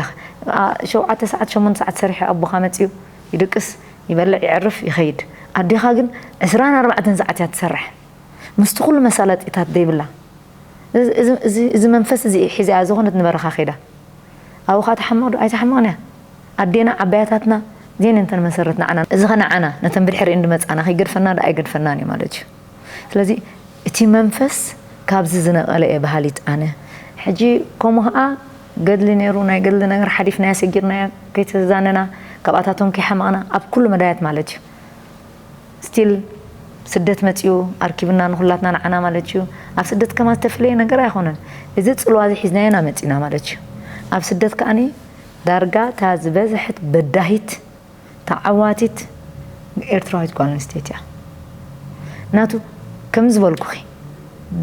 ሸውዓተ ሰዓት ሸሞንተ ሰዓት ሰሪሑ ኣቦኻ መጺኡ ይድቅስ፣ ይበልዕ፣ ይዕርፍ፣ ይኸይድ። ኣዴኻ ግን ዕስራን ኣርባዕተን ሰዓት እያ ትሰርሕ፣ ምስቲ ኩሉ መሳለጢታት ዘይብላ። እዚ መንፈስ እዚ ሒዛ እያ ዝኾነት ንበረኻ ከይዳ። ኣብኡ ኸዓ ትሓምቕ ዶ ኣይትሓምቕን እያ። ኣዴና ዓባያታትና እዚአን እየን እተን መሰረት ንዓና። እዚ ኸ ንዓና ነተን ብድሕሪአን ዝመጻና ከይገድፈና ዶ ኣይገድፈናን እዩ ማለት እዩ። ስለዚ እቲ መንፈስ ካብዚ ዝነቐለ እየ በሃሊት ኣነ። ሕጂ ከምኡ ኸዓ ገድሊ ነይሩ፣ ናይ ገድሊ ነገር ሓሊፍናዮ ሰጊርናዮ ከይተዛነና፣ ካብኣታቶም ከይሓመቕና ኣብ ኩሉ መዳያት ማለት እዩ። ስቲል ስደት መጺኡ ኣርኪብና ንኹላትና ንዓና ማለት እዩ። ኣብ ስደት ከማ ዝተፍለየ ነገር ኣይኾነን። እዚ ጽልዋ እዚ ሒዝናዮ ኢና መጺና ማለት እዩ። ኣብ ስደት ከኣኒ ዳርጋ እታ ዝበዝሐት በዳሂት ተዓዋቲት ኤርትራዊት ጓል ኣንስተይቲ እያ። ናቱ ከም ዝበልኩኺ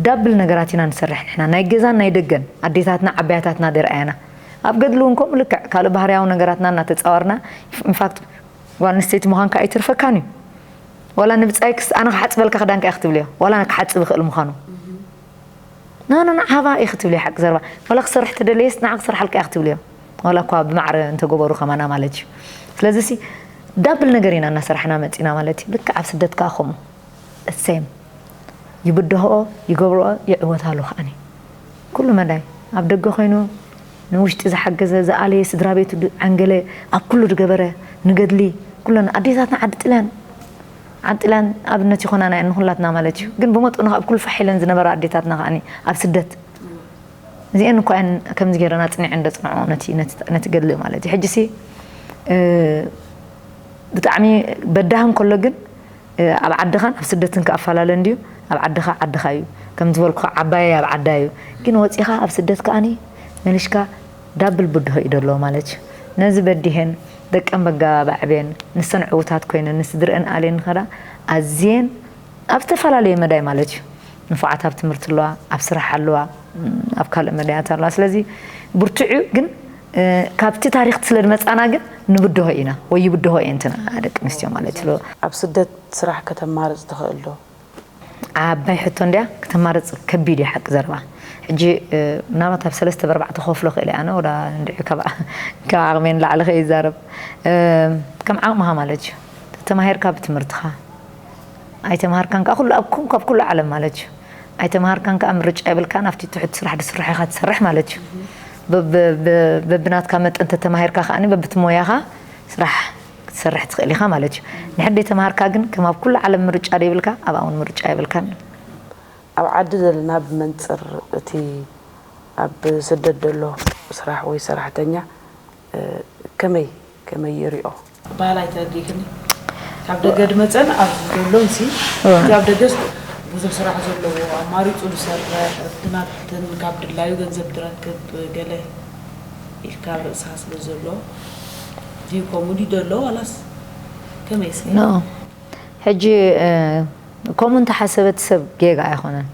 ዳብል ነገራት ኢና ንሰርሕ ንሕና፣ ናይ ገዛን ናይ ደገን፣ ኣዴታትና ዓባያታትና ደርኣያና። ኣብ ገድሊ እውን ከምኡ ልክዕ ካልእ ባህርያዊ ነገራትና እናተጻወርና፣ ኢንፋክት ጓል ኣንስተይቲ ምዃንካ ኣይተርፈካን እዩ። ዋላ ንብጻይክስ ኣነ ክሓጽበልካ ክዳንካ እየ ክትብልዮ፣ ዋላ ክሓጽብ ይኽእል ምዃኑ። ና ና ና፣ ሃባ ኢኺ ትብልዮ ሓቂ ዘረባ። ዋላ ክሰርሕ ተደለየስ ንዓ ክሰርሓልካ እየ ክትብልዮ። ዋላ እኳ ብማዕረ እንተገበሩ ከማና ማለት እዩ። ስለዚ ሲ ዳብል ነገር ኢና እናሰራሕና መጺና ማለት እዩ። ልክዕ ኣብ ስደት ከኣ ከምኡ። እሰይም። ይብድሆኦ፣ ይገብርኦ፣ ይዕወታሉ ከኣኒ። ኩሉ መዳይ። ኣብ ደገ ኮይኑ ንውሽጢ ዝሓገዘ፣ ዝኣለየ፣ ስድራ ቤቱ ድ-፣ ዓንገለ፣ ኣብ ኩሉ ዝገበረ፣ ንገድሊ፣ ኩለን ኣዴታትና ዓዲ ጥልያን፣ ዓዲ ጥልያን ኣብነት ይኾናና እየን ንኹላትና ማለት እዩ። ግን ብመጠኑ ካብ ኩሉ ፋሕ ኢለን ዝነበራ ኣዴታትና ከኣኒ ኣብ ስደት። እዚአን እኳ እየን ከምዚ ገይረን ኣጽኒዐን ደጽንዖ ነቲ፣ ነቲ፣ ነቲ ገድሊ ማለት እዩ። ሕጂ ሲ፣ እ፣ ብጣዕሚ በዳህ እንከሎ ግን፣ እ፣ ኣብ ዓድኻን ኣብ ስደትን ክኣፈላለ እንድዩ። ኣብ ዓድኻ ዓድኻ እዩ። ከም ዝበልኩኻ ዓባየይ ኣብ ዓዳ እዩ። ግን ወጺኻ ኣብ ስደት ከኣኒ መሊሽካ ዳብል ብድሆ እዩ ደለዎ ማለት እዩ። ነዚ በዲሄን ደቀን በጋ ኣዕብየን ንሰን ዕዉታት ኮይነን ንስድርአን ኣልየን ንኸዳ ኣዝየን ኣብ ዝተፈላለየ መዳይ ማለት እዩ። ንፉዓት ኣብ ትምህርቲ ኣለዋ፣ ኣብ ስራሕ ኣለዋ፣ ም፣ ኣብ ካልእ መዳያት ኣለዋ። ስለዚ ብርቱዕ እዩ፣ ግን፣ እ፣ ካብቲ ታሪኽ ስለ ዝመጻና ግን ንብድሆ ኢና፣ ወይ ይብድሆ እየን እተን ደቂ ኣንስትዮ ማለት እዩ። ኣብ ስደት ስራሕ ከተማርጽ ትኽእል ዶ? ዓባይ ሕቶ እንድያ፣ ከተማርጽ ከቢድ እዩ ሓቂ ዘረባ። ሕጂ፣ እ፣ ምናልባት ኣብ ሰለስተ ብኣርባዕተ ክኸፍሎ ክእል እየ ኣነ፣ ወላ እንድዒ ካብ፣ ካብ ዓቕመይ ንላዕሊ ከይዛረብ። እ፣ ከም ዓቕምኻ ማለት እዩ። ተማሂርካ ብትምህርትኻ፣ ኣይተማሃርካን ከኣ ኩሉ ኣብ ኩ-፣ ካብ ኩሉ ዓለም ማለት እዩ። ኣይተማሃርካን ከኣ ምርጫ የብልካን፣ ኣብቲ ትሑት ስራሕ ዝስራሕ ኢኻ ትሰርሕ ማለት እዩ። በብ-፣ በብ-፣ በብናትካ መጠን ተተማሂርካ ከኣኒ በብቲ ሞያኻ ስራሕ ክትሰርሕ ትኽእል ኢኻ ማለት እዩ። እንድሕር ዘይተማሃርካ ግን ከም ኣብ ኩሉ ዓለም ምርጫ ዘይብልካ፣ ኣብኣ እውን ምርጫ የብልካን። ኣብ ዓዲ ዘለና ብመንጽር እቲ ኣብ ስደት ዘሎ ስራሕ ወይ ሰራሕተኛ፣ እ፣ ከመይ፣ ከመይ ይሪኦ? ባህል ኣይተረዲእክኒ። ካብ ደገ ድመጸን ኣብ ደሎን ሲ፣ እወ። እቲ ኣብ ደገስ ብዙሕ ስራሕ ዘለዎ፣ ኣማሪጹ ዝሰርሕ፣ ብናትክን ካብ ድላዩ ገንዘብ ትረክብ ገለ ኢልካ ኣብ ርእስኻ ስለ ዘሎ፣ ድዩ ከምኡ ድዩ ዘሎ ዋላስ ከመይ እስኪ? ኖ። ሕጂ፣ እ፣ ከምኡ እንተሓሰበት ሰብ ጌጋ ኣይኮነን።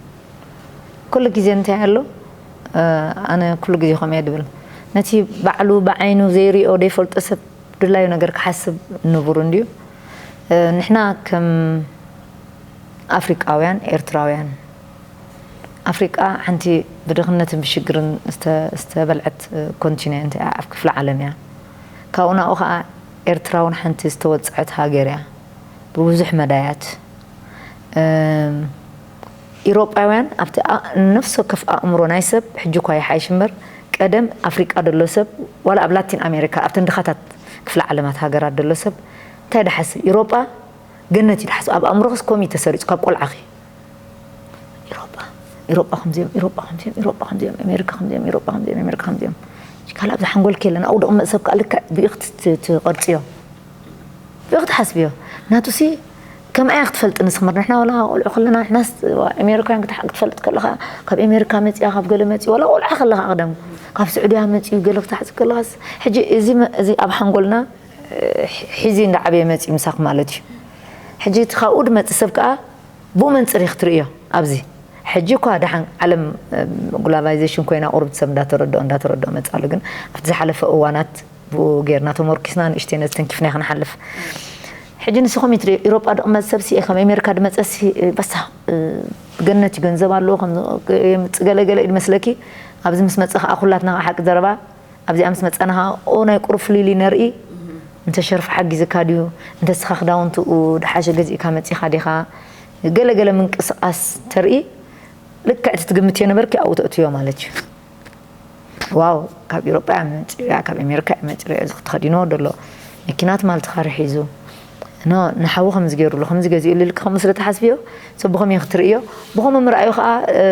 ኩሉ ግዜ እንታይ ኣሎ? እ፣ ኣነ ኩሉ ግዜ ከምኡ እየ ድብል። ነቲ ባዕሉ ብዓይኑ ዘይሪኦ ዘይፈልጦ ሰብ ድላዩ ነገር ክሓስብ ንቡር እንድዩ። እ፣ ንሕና ከም ኣፍሪቃውያን፣ ኤርትራውያን፣ ኣፍሪቃ ሓንቲ ብድኽነትን ብሽግርን ዝተ-፣ ዝተበልዐት፣ እ፣ ኮንቲነንት እያ፣ ኣብ ክፍለ ዓለም እያ። ካብኡ ናብኡ ኸዓ ኤርትራ እውን ሓንቲ ዝተወጽዐት ሃገር እያ ብብዙሕ መዳያት። እም፣ ኢሮጳውያን ኣብቲ ኣ-፣ ነፍሲ ወከፍ ኣእምሮ ናይ ሰብ ሕጂ እኳ ይሓይሽ እምበር፣ ቀደም ኣፍሪቃ ደሎ ሰብ፣ ዋላ ኣብ ላቲን ኣሜሪካ፣ ኣብተን ድኻታት ክፍለ ዓለማት ሃገራት ደሎ ሰብ፣ እንታይ ድሓስብ? ኢሮጳ ገነት እዩ ድሓስብ። ኣብ ኣእምሮኽስ ከምኡ እዩ ተሰሪጹ፣ ካብ ቆልዓኺ። ኢሮጳ፣ ኢሮጳ ከምዚኦም፣ ኢሮጳ ከምዚኦም፣ ኢሮጳ ከምዚኦም፣ ኣሜሪካ ከምዚኦም፣ ኢሮጳ ከምዚኦም፣ ኣሜሪካ ከምዚኦም። ካልእ ኣብዚ ሓንጎልኪ የለን። ኣብኡ ደቕመጥ ሰብ ከኣ ልክዕ ብኢኽ ት-፣ ት-፣ ትቐርጽዮ። ብኢኽ ትሓስብዮ። ናቱሲ ከምኣ እያ ክትፈልጢ ንስኺ እምበር፣ ንሕና ዋላ ቆልዑ ከለና፣ ንሕናስ ኣሜሪካውያን ክትሓ-፣ ክትፈልጥ ከለኻ፣ ካብ ኣሜሪካ መጺኣ፣ ካብ ገለ መጺኡ፣ ዋላ ቆልዓ ከለኻ ቀደም ካብ ስዑድያ መጺኡ ገለ ክትሓጽብ ከለኻስ፣ ሕጂ እዚ መ-፣ እዚ ኣብ ሓንጎልና፣ እ፣ ሒ-፣ ሒዚ እንዳዓበየ መጺኡ ምሳኽ ማለት እዩ። ሕጂ እቲ ካብኡ ድመጽእ ሰብ ከኣ ብኡ መንጽር ኢኺ ትርእዮ ኣብዚ። ሕጂ እኳ ደሓን ዓለም፣ እ፣ ግሎባላይዜሽን ኮይና ቁሩብ ሰብ እንዳተረድኦ፣ እንዳተረድኦ መጽእ ኣሎ። ግን ኣብቲ ዝሓለፈ እዋናት ብኡ ጌርና ተመርኪስና ንእሽተይ ነዚ ተንኪፍና ኢና ንሓልፍ። ሕጂ ንስኹም እዩ ትርእዮ፣ ኤውሮጳ ድቕመጥ ሰብሲ፣ ካብ ኣሜሪካ ድመጸሲ፣ እ፣ በሳ፣ እ፣ ገነት እዩ፣ ገንዘብ ኣለዎ፣ ከም የምጽእ ገለ ገለ እዩ ድመስለኪ። ኣብዚ ምስ መጸ ከኣ ኩላትና ሓቂ ዘረባ ኣብዚኣ ምስ መጻና ከኣ፣ ኦ፣ ናይ ቁሩብ ፍልልይ ነርኢ። እንተ ሸርፊ ሓጊዝካ ድዩ? እንተ ንስኻ ክዳውንትኡ ድሓሸ ገዚእካ መጺኻ ዲኻ? ገለ ገለ ምንቅስቓስ ተርኢ፣ ልክዕ እቲ ትግምትዮ ነበርኪ ኣብኡ ተእትዮ ማለት እዩ። ዋው፣ ካብ ኤውሮጳ እያ መጺኣ፣ ካብ ኣሜሪካ እያ መጺኣ፣ እዚ ክትኸዲንዎ ደሎ መኪና ትማል ተኻሪ ሒዙ። ኖ፣ ንሓዉ ከምዚ ገይሩሉ፣ ከምዚ ገዚኡሉ ኢልኪ ከምኡ ስለ ትሓስብዮ፣ ሰብ ብኸመይ ክትርእዮ? ብኸምኡ ምርኣዩ ከኣ፣ እ፣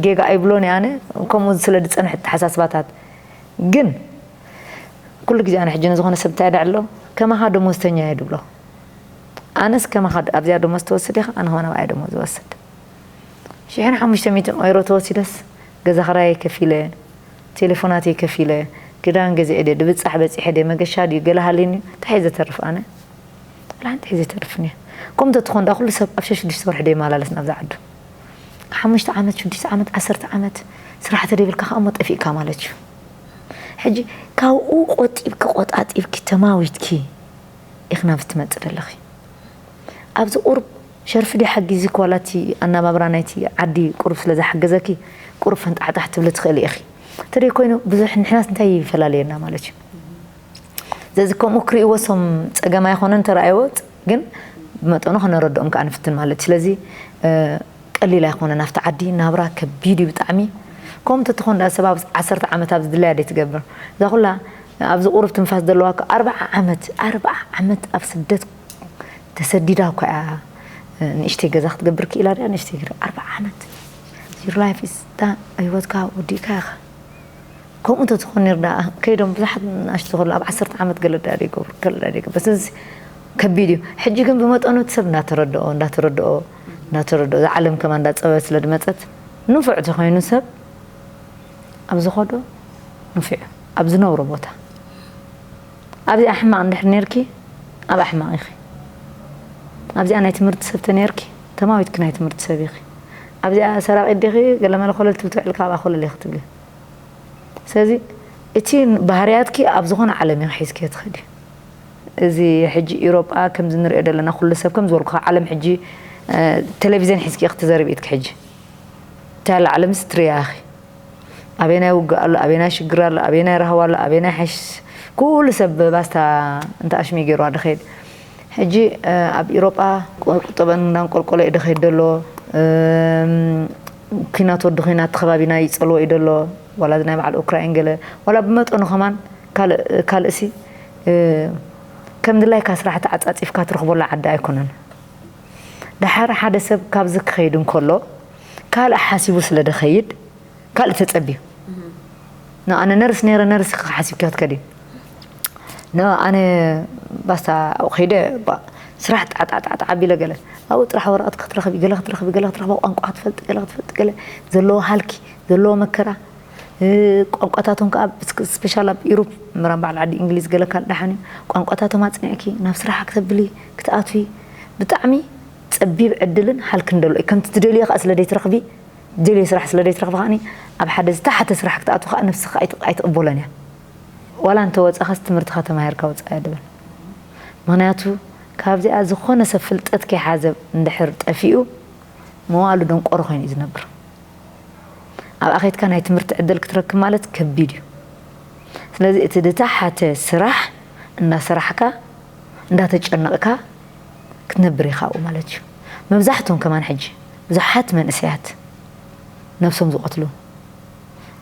ጌጋ ኣይብሎን እየ ኣነ። ከምኡ ስለ ዝጸንሐ ኣተሓሳስባታት። ግን ኩሉ ግዜ ኣነ ሕጂ ንዝኾነ ሰብ እንታይ ይድዕሎ? ከማኻ ደሞዝተኛ እየ ድብሎ። ኣነስ ከማኻ ድ-፣ ኣብዚኣ ደሞዝ ትወስድ ኢኻ፣ ኣነ ከማን ኣብኣ እየ ደሞዝ ዝወስድ። ሽሕን ሓሙሽተ ሚእትን ኤውሮ ተወሲደስ፣ ገዛ ኽራየይ ከፊለ፣ ቴሌፎናተይ ከፊለ፣ ክዳን ገዚኤ ድየ፣ ድብጻሕ በጺሐ ድየ፣ መገሻ ድዩ፣ ገለ ሃልዩኒ፣ እንታይ እየ ዘተርፍ ኣነ? ወላ ሓንቲ እየ ዘይተርፍን እየ። ከምኡ እንተትኾን ደኣ ኩሉ ሰብ ኣብ ሸሽ ሽዱሽተ ወርሒ ዶ ይመላለስ ናብዛ ዓዱ? ሓሙሽተ ዓመት፣ ሽዱሽተ ዓመት፣ ዓሰርተ ዓመት ስራሕ ተደይብልካ ከኣ እሞ ጠፊእካ ማለት እዩ። ሕጂ ካብኡ ቆጢብኪ፣ ቆጣጢብኪ፣ ተማዊትኪ ኢኺ ናብዚ ትመጽእ ዘለኺ። ኣብዚ ቁሩብ ሸርፊ ድዩ ሓጊዝኪ ዋላ እቲ ኣነባብራ ናይቲ ዓዲ ቁሩብ ስለ ዝሓገዘኪ ቁሩብ ፈንጣሕጣሕ ትብሊ ትኽእሊ ኢኺ። እንተደይ ኮይኑ ብዙሕ ንሕናስ እንታይ ይፈላለየና ማለት እዩ? ስለዚ ከምኡ ክርእይዎ እሶም ጸገም ኣይኮነን እንተረኣይዎ፣ ግን ብመጠኑ ከነረድኦም ከኣ ንፍትን ማለት እዩ። ስለዚ፣ እ፣ ቀሊል ኣይኮነን ኣብቲ ዓዲ ናብራ ከቢድ እዩ ብጣዕሚ። ከምኡ እንተትኾን ደኣ ሰብ ኣብ ዓሰርተ ዓመት ኣብዚ ድላያ ደይ ትገብር። እዛ ኩላ ኣብዚ ቁሩብ ትንፋስ ዘለዋ እኮ ኣርብዓ ዓመት፣ ኣርብዓ ዓመት ኣብ ስደት ተሰዲዳ እኮ እያ። ንእሽተይ ገዛ ክትገብር ክኢላ ድያ? ንእሽተይ ገዛ ኣርብዓ ዓመት። Your life is done። ህይወትካ ወዲእካ ኢኻ። ከምኡ እንተትኾን ነይሩ ደኣ ከይዶም ብዙሓት ንኣሽቱ ከሎ ኣብ ዓሰርተ ዓመት ገለ ደኣ ዘይገብሩ፣ ገለ ደኣ ዘይገብር። ስለዚ ከቢድ እዩ። ሕጂ ግን ብመጠኑ እቲ ሰብ እንዳተረድኦ፣ እንዳተረድኦ፣ እንዳተረድኦ፣ እዛ ዓለም ከማን እንዳጸበበት ስለ ዝመጸት ንፉዕ ተኾይኑ ሰብ ኣብ ዝኸዶ ንፉዕ እዩ። ኣብ ዝነብሮ ቦታ ኣብዚኣ ሕማቕ እንድሕር ነይርኪ፣ ኣብኣ ሕማቕ ኢኺ። ኣብዚኣ ናይ ትምህርቲ ሰብ ተነይርኪ፣ ተማዊትኪ ናይ ትምህርቲ ሰብ ኢኺ። ኣብዚኣ ሰራቒት ዲኺ፣ ገለ መለ ኮለል ትብል ትውዕል፣ ካብኣ ኮለል ኢኺ ትብሊ። ስለዚ እቲ ባህርያትኪ ኣብ ዝኾነ ዓለም ኢኺ ሒዝክዮ ትኸዲ። እዚ ሕጂ ኢሮጳ ከምዚ ንሪኦ ዘለና ኩሉ ሰብ ከም ዝበልኩ ዓለም ሕጂ፣ እ፣ ቴሌቪዝን ሒዝኪ ኢኺ ትዘርቢ ኢትኪ ሕጂ። እታ ያለ ዓለምስ ትሪያ ኢኺ። ኣበየናይ ውግእ ኣሎ፣ ኣበየናይ ሽግር ኣሎ፣ ኣበየናይ ራህዋ ኣሎ፣ ኣበየናይ ሓሽ-፣ ኩሉ ሰብ ብባስታ እንተ ኣሽሚ ገይርዋ ድኸይድ። ሕጂ፣ እ፣ ኣብ ኢሮጳ ቁ-፣ ቁጠበን እንዳንቆልቆለ እዩ ድኸይድ ዘሎ። እም፣ ኲናት ወዲ ኲናት እቲ ከባቢና ይጸልዎ እዩ ዘሎ። ዋላ እዚ ናይ በዓል ኡክራይን ገለ፣ ዋላ ብመጠኑ ከማን ካልእ፣ ካልእሲ፣ እ፣ ከም ድላይካ ስራሕ ተዓጻጺፍካ ትረኽበሉ ዓዲ ኣይኮነን። ደሓር ሓደ ሰብ ካብዚ ክኸይድ እንከሎ፣ ካልእ ሓሲቡ ስለ ደኸይድ፣ ካልእ ተጸብዩ። ን-፣ ኣነ ነርስ ነይረ፣ ነርስ ኢኺ ሓሲብኪ ክትከዲ። ን-፣ ኣነ ባስታ ኣብኡ ከይደ፣ ባ-፣ ስራሕ ጣዕጣዕጣዕ ኣቢለ ገለ። ኣብኡ ጥራሕ ወረቐት ክትረኽቢ፣ ገለ ክትረኽቢ፣ ገለ ክትረኽቢ፣ ቋንቋ ክትፈልጢ፣ ገለ ክትፈልጢ፣ ገለ ዘለዎ ሃልኪ፣ ዘለዎ መከራ። እ፣ ቋንቋታቶም ከኣ ብስ-፣ ስፔሻል ኣብ ኢሮፕ፣ ምራን በዓል ዓዲ እንግሊዝ ገለ ካልእ ደሓን እዩ። ቋንቋታቶም ኣጽኒዕኪ፣ ናብ ስራሕ ክተብሊ፣ ክትኣትዊ፣ ብጣዕሚ ጸቢብ ዕድልን ሃልክን ደሎ እዩ። ከምቲ ትደልዮ ከኣ ስለ ዘይትረኽቢ፣ ትደልዮ ስራሕ ስለ ዘይትረኽቢ ከኣኒ፣ ኣብ ሓደ ዝተሓተ ስራሕ ክትኣትዊ ከኣ ነብስኻ ኣይት-፣ ኣይትቕበሎን እያ። ዋላ እንተ ወጻኻስ ትምህርትኻ ተማሂርካ ውጻእ እያ ድብል። ምኽንያቱ፣ ካብዚኣ ዝኾነ ሰብ ፍልጠት ከይሓዘ እንድሕር ጠፊኡ፣ መዋእሉ ደንቆሮ ኮይኑ እዩ ዝነብር። ኣብኣ ኸይድካ ናይ ትምህርቲ ዕድል ክትረክብ ማለት ከቢድ እዩ። ስለዚ እቲ ዝተሓተ ስራሕ እናሰራሕካ፣ እንዳተጨነቕካ ክትነብር ኢኻ ኣብኡ ማለት እዩ። መብዛሕትኦም ከማን ሕጂ ብዙሓት መንእሰያት ነብሶም ዝቐትሉ፣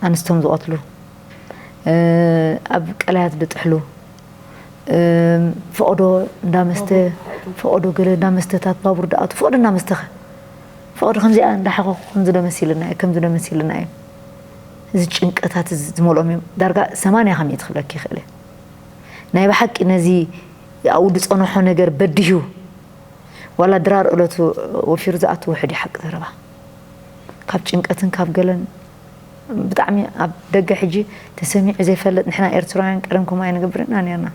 ኣንስቶም ዝቐትሉ፣ እ፣ ኣብ ቀላያት ዝጥሕሉ፣ እ፣ ፈቐዶ እንዳመስተ፣ ፈቐዶ ገለ እንዳመስተታት ባቡር ዝኣቱ፣ ፈቐዶ እንዳመስተኸ፣ ፈቐዶ ከምዚኣ እንዳሓኸኹ ከምዚ ዶ መሲልና እዩ፣ ከምዚ ዶ መሲልና እዩ። እዚ ጭንቀታት እዚ ዝመልኦም እዮም። ዳርጋ ሰማንያ ከሚእቲ ክብለኪ ይኽእል እየ። ናይ ብሓቂ ነዚ ኣብኡ ዝጸንሖ ነገር በዲሁ፣ ዋላ ድራር እለቱ ወፊሩ ዝኣቱ ውሕድ እዩ፣ ሓቂ ዘረባ። ካብ ጭንቀትን ካብ ገለን ብጣዕሚ ኣብ ደገ ሕጂ ተሰሚዑ ዘይፈልጥ። ንሕና ኤርትራውያን ቀደም ከምኡ ኣይንገብርን ኢና ነርና።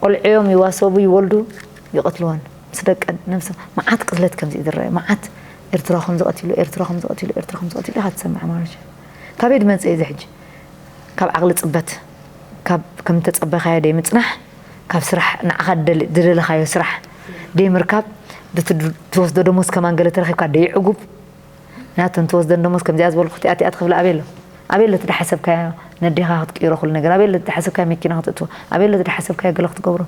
ቆልዕዮም ይዋሰቡ፣ ይወልዱ፣ ይቐትልወን ምስ ደቀን ነብሰ። መዓት ቅትለት ከምዚ ዝረአ፣ መዓት ኤርትራ ከም ዝቐትሉ፣ ኤርትራ ከም ዝቐትሉ፣ ኤርትራ ከም ዝቐትሉ ኢኻ ትሰምዕ ማለት እዩ። ካበይ ድመጽእ እዚ ሕጂ? ካብ ዓቕሊ ጽበት፣ ካብ ከም ተጸበኻዮ ደይ ምጽናሕ፣ ካብ ስራሕ ንዓኻ ደል- ዝደለኻዮ ስራሕ ደይ ምርካብ፣ ትወስዶ ደሞዝ ከማን ገለ ተረኺብካ ደይ ዕጉብ። ናተን ትወስደን ደሞዝ ከምዚኣ ዝበልኩ እቲኣ እቲኣ ትኽፍል ኣበይ ኣሎ? ኣበይ ኣሎ እቲ ድሓሰብካዮ ነዴኻ ክትቅይሮ ኩሉ ነገር? ኣበይ ኣሎ እቲ ድሓሰብካዮ መኪና ክትእትዎ? ኣበይ ኣሎ እቲ ድሓሰብካዮ ገለ ክትገብሮ?